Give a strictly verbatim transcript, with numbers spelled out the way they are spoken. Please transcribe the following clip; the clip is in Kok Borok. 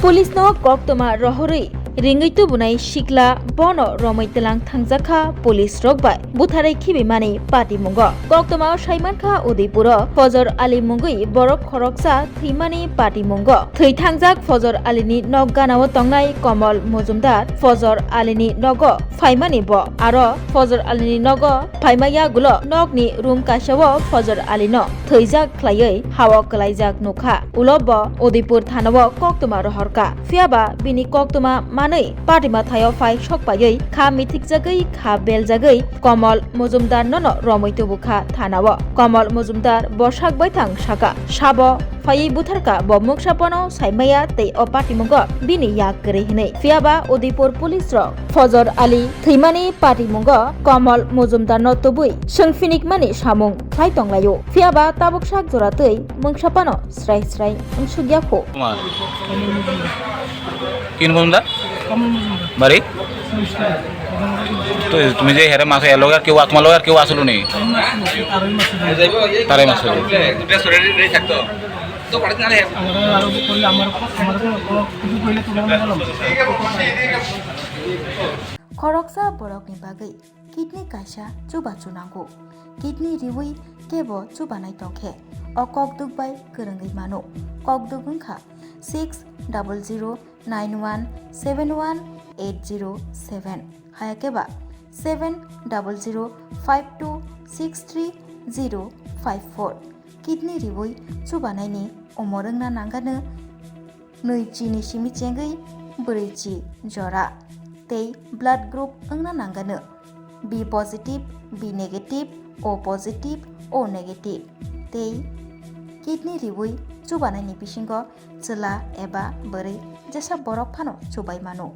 Police no koktwma rohorwi ringwi tubunai sikla bono romwi tlang thangjakha police rok bai butharwi khibimani patimungo. Koktwmao saimankha Udaipuro Fojor Ali mungwi borok khoroksa thwimani patimungo. Thwi thangjak Fojor Alini nok ganao tongnai Komol Mojumdar Fojor Alini nogo phaimani bo. Aro Fojor Alini nogo phaima yagulo nokni room kaisao Fojor Alino thwijak khlaiwi hao kwlaijak nukha. Ulo bo Udaipur thanao koktwma rohorkha. Phiyaba bini koktwma manwi patima thaio phai sokpaiwi kha mithikjagwi kha beljagwi Komol Mojumdar nono romwi tubukha thanao. Komol Mojumdar bo sak baithang saka, sabo phaiwi butharkha bo mungsa phano saimaya tei o patimungo bini yak kwrwi hinwi. Phiyaba Udaipur police rok Fojor Ali thwimani patimungo Komol Mojumdarno tubui swngphinikmani samung khlai tonglaio. Phiyaba tabuk sak jora twi mungsa phano srai srai wngsukya kho. Kumar. Kin Mojumdar? বাড়ি? তো তুমি যে হেরে মাসে এলো আর কেউ তোমার লোক আর কেউ আসলো নি? তারাই মাসে। আমরা আরো করলে আমার, আমার কোনো, কোনো কিছু করলে তোমার মনে হলো? Khoroksa borokni bagwi kidney kaisa chubachu nango. Kidney riwi kebo chubanai tongkhe o kokduk bai kwrwngwi mano. Kokduk wngkha six double zero nine one seven one eight zero seven, hayakhe ba seven double zero five two six three zero five four. Kidney riwi chubanaini umor wngna nangano nwi chini simi chengwi brwi chi jora tei blood group wngna nangano B positive, B negative, O positive, O negative tei kidney riwi chubanaini bisingo chwla eba bwrwi jesa borok phano chubai mano.